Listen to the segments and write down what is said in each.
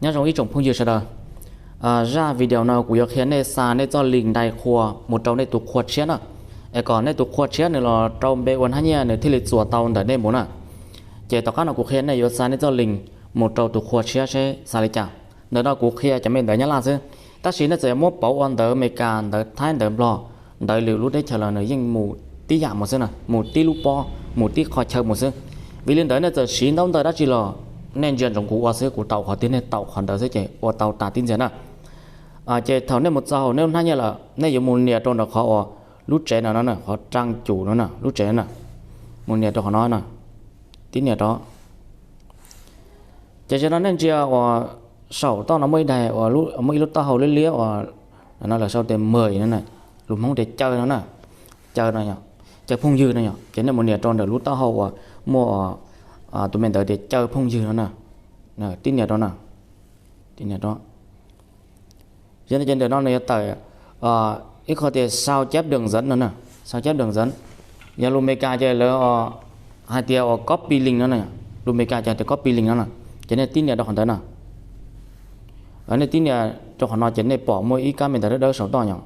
Nyob zoo ib tsoom phooj ywg sawv daws. Zaj video no kuv yuav qhia nej xa nej txoj link dai qhua mus rau nej tus qhua tshiab na, es kom nej tus qhua tshiab nws los rau npe ua hnab nyiaj nws thiaj li txuas tau ntawm nej mus na. Ces tom qab no kuv qhia nej yuav xa nej txoj link mus rau tus qhua tshiab seb xa li cas. Ntawm no kuv qhia cov me ntawv Nyab Laj xwb, tab sis nej txawm yuav muab pauv ua ntawv Amelikas, ntawv Thaib, ntawv Nplog, ntawv lwm lub teb chaws los nws yeej mus tib yam mus xwb na, mus tib lub pob, mus tib qhov chaw mus xwb. Vim li ntawd nej txawm siv ntaub ntawv dab tsi los nej ntsia ntsoov kuv ua xwb, kuv tau qhov twg nej tau qhov ntawd xwb ces ua tau tas tib ntxias na. Ces thaum nej mus txog hauv nej lub hnab nyiaj lawm nej yuav mus nias rau ntawm qhov uas lub tsev no no na, qhov raj cum no na, lub tsev no na, mus nias rau qhov no na, tib nias rau. Ces zaum no nej ntsia uas saum toj no muaj ib daim uas muaj ib lub taub hau liab liab uas no lawv sau tias mời no na, lus Hmoob tias caw no na, caw no, caw phooj ywg no yom. Ces nej mus nias rau ntawm lub taub hau uas muaj tus me ntawv tias caw phooj ywg no na, tib nias rau na, tib nias rau. Yog no ces ntawm no nws yuav tawm ib qho tias sao chép đường dẫn no na, sao chép đường dẫn. Yog lus Amelikas ces lawv hais tias uas copy link no na, lus Amelikas ces hais tias copy link no na. Ces nej tib nias rau qhov ntawd na. Nej tib nias rau qhov no ces nej pom muaj ib kab me ntawv dawb dawb saum toj yom.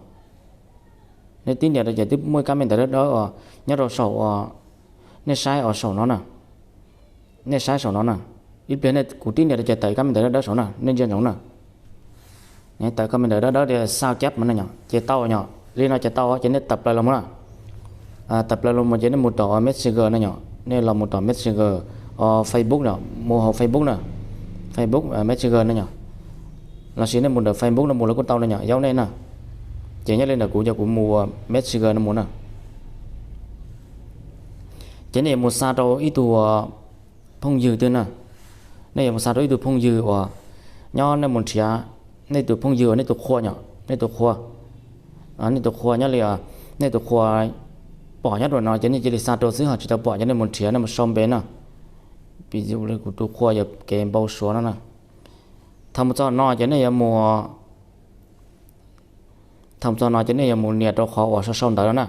Nej tib nias rau ces twb muaj ib kab me ntawv dawb dawb uas nyob rau saum uas nej saib uas saum no na. Nej saib saum no na, ib pliag kuv tib nias rau ces tawm ib kab me ntawv dawb dawb saum na, nej ntsia ntsoov na. Tawm kab me ntawv dawb dawb tias sao chép no na yom, ces tau yom, li no ces tau ces nej tawm plaws los mus na. Tawm plaws los mus ces nej mus tom Messenger no yom, nej los mus tom Messenger, Facebook no, mus hauv Facebook na, Facebook Messenger no yom, lossis nej mus ntawm Facebook no mus los kuj tau no yom, yaub nej na. Ces nyob li ntawm kuv ces kuv mus Messenger no mus na. Ces nej yuav mus xa rau ib tug phooj ywg twg na, nej yuav mus xa rau ib tug phooj ywg uas nyob nej mus nrhiav, nej tus phooj ywg uas nej tus qhua yom, nej tus qhua, nej tus qhua nyob li, nej tus qhua pom nyob rau no ces nej cia li xa rau xwb, ho tsis tau pom ces nej mus nrhiav nej mus sau npe na. Piv txwv li kuv tus qhua yog kev npau suav no na. Thaum mus txog no ces nej yuav mus, thaum mus txog no ces nej yuav mus nias rau qhov uas sau sau ntawv no na,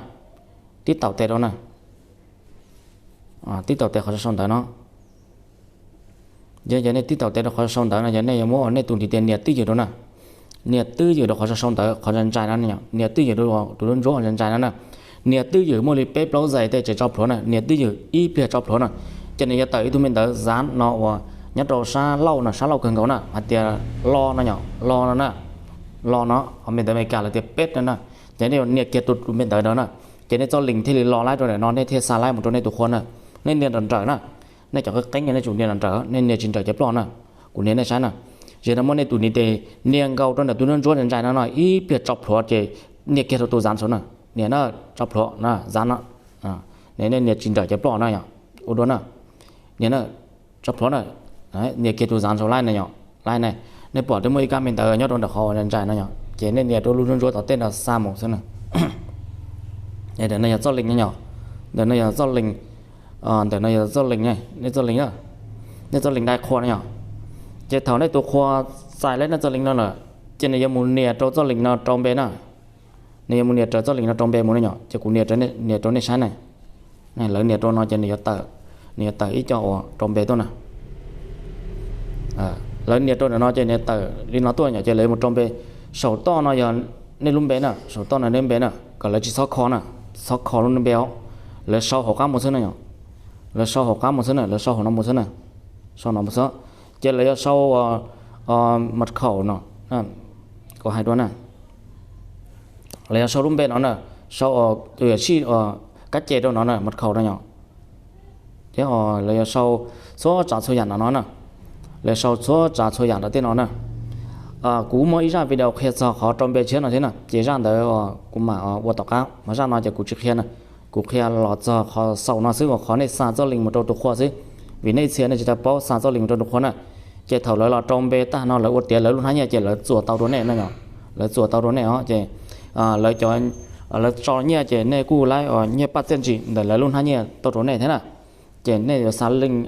tib taum tes rau na, tib taum tes qhov sau sau ntawv no. Yog nej tib taum tes rau qhov sau sau ntawv no ces nej yuav muab nej tus ntiv tes nias twj ywm rau na, nias twj ywm rau qhov sau sau ntawv qhov ntsa ntsa no, nias twj ywm rau tus lub ntsuab ntsa ntsa no na. Nias twj ywm muaj li peb plaub zais tej tseem tso plhuav na, nias twj ywm ib pliag tso plhuav na. Ces nws yuav tawm ib tug me ntawv zav no uas nyob rau sab laug no, sab laug kawg nkaus na, hais tias lo no yom, lo no na, lo no, me ntawv Amelikas lawv tias peb no na. Ces nej yuav nias kiag tus me ntawv ntawd na, ces nej txoj link thiaj li los laib rau ntawm no, nej thiaj xa laib mus rau nej tus qhua na. Nej nias nrawm nrawm na, nej cov qeeb qeeb nej tsum nias nrawm nrawm, nej nias tsis nrawm cov ploj na. Kuv nias nej saib na, ces no muab nej tus ntiv tes nias nkaus rau ntawm tus ntsuab ntsuab ntsa ntsa no no, ib pliag tso plhuav ces nias kiag rau tus zav saud na, nias na, tso plhuav na, zav no, nej nias tsis nrawm cov ploj na yom, ua dua na, nias na, tso plhuav na, nias kiag tus zav saud laib na yom, laib na. Nej pom twb muaj ib kab me ntawv nyob rau ntawm qhov ntsa ntsa no yom, ces nej nias rau lub ntsuab ntsuab tom tej no xa mus xwb na. Ntawm no yog txoj link no yom, ntawm no yog txoj link, ntawm no yog txoj link, nej txoj link, nej txoj link dai qhua no yom. Ces thaum nej tus qhua txais laib nej txoj link no lawm, ces nws yuav mus nias rau txoj link no rau npe na. Nws yuav mus nias raws txoj link no rau npe mus no yom, ces kuv nias rau nej saib na. Lawv nias rau no ces nws yuav tawm, nws yuav tawm ib co uas rau npe tuaj na. Lawv nias rau ntawm no ces nws tawm li no tuaj yom, ces lawv mus rau npe. Saum toj no yog nej lub npe na, saum toj no nej lub npe na, kom lawv tsis txhob kho na, txhob kho lub npe os. Lawv sau hauv qab mus xwb na yom, lawv sau hauv qab mus xwb na, lawv sau hauv no mus xwb na, sau no mus xwb. Ces lawv yuav sau mật khẩu no, kuv hais dua na, lawv yuav sau lub npe no na, sau tus yuam sij kab ce rau no na, mật khẩu no yom. Thiab lawv yuav sau txhua tsav txhua yam no no na, lawv sau txhua tsav txhua yam rau tej no na. Kuv muaj ib zaj video qhia txog qhov rau npe tshiab no thiab na, ces zaj ntawd kuv mam ua tom qab, mas zaj no ces kuv tsis qhia na. Kuv qhia los txog qhov xaus no xwb, uas qhov nej xa txoj link mus rau tus qhua xwb, vim nej txhia nej tsis tau paub xa txoj link mus rau tus qhua na. Ces thaum lawv los rau npe tag no lawv ua tiav lawv lub hnab nyiaj ces lawv txuas tau rau nej na yom, lawv txuas tau rau nej os. Ces lawv cov, lawv tso nyiaj ces nej kuj laib nyiaj paj txiaj ntsim ntawm lawv lub hnab nyiaj tau rau nej thiab na. Ces nej yuav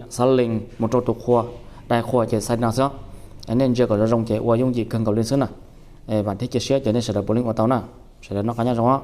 xa link mus rau tus qhua, dai qhua ces xa no xwb. Nej ntsia kom zoo zoo ces ua yooj yim kawg nkaus li xwb na. Vam thiab cia siab ces nej sawv daws puav leej ua tau na. Sawv daws noj qab nyob zoo os.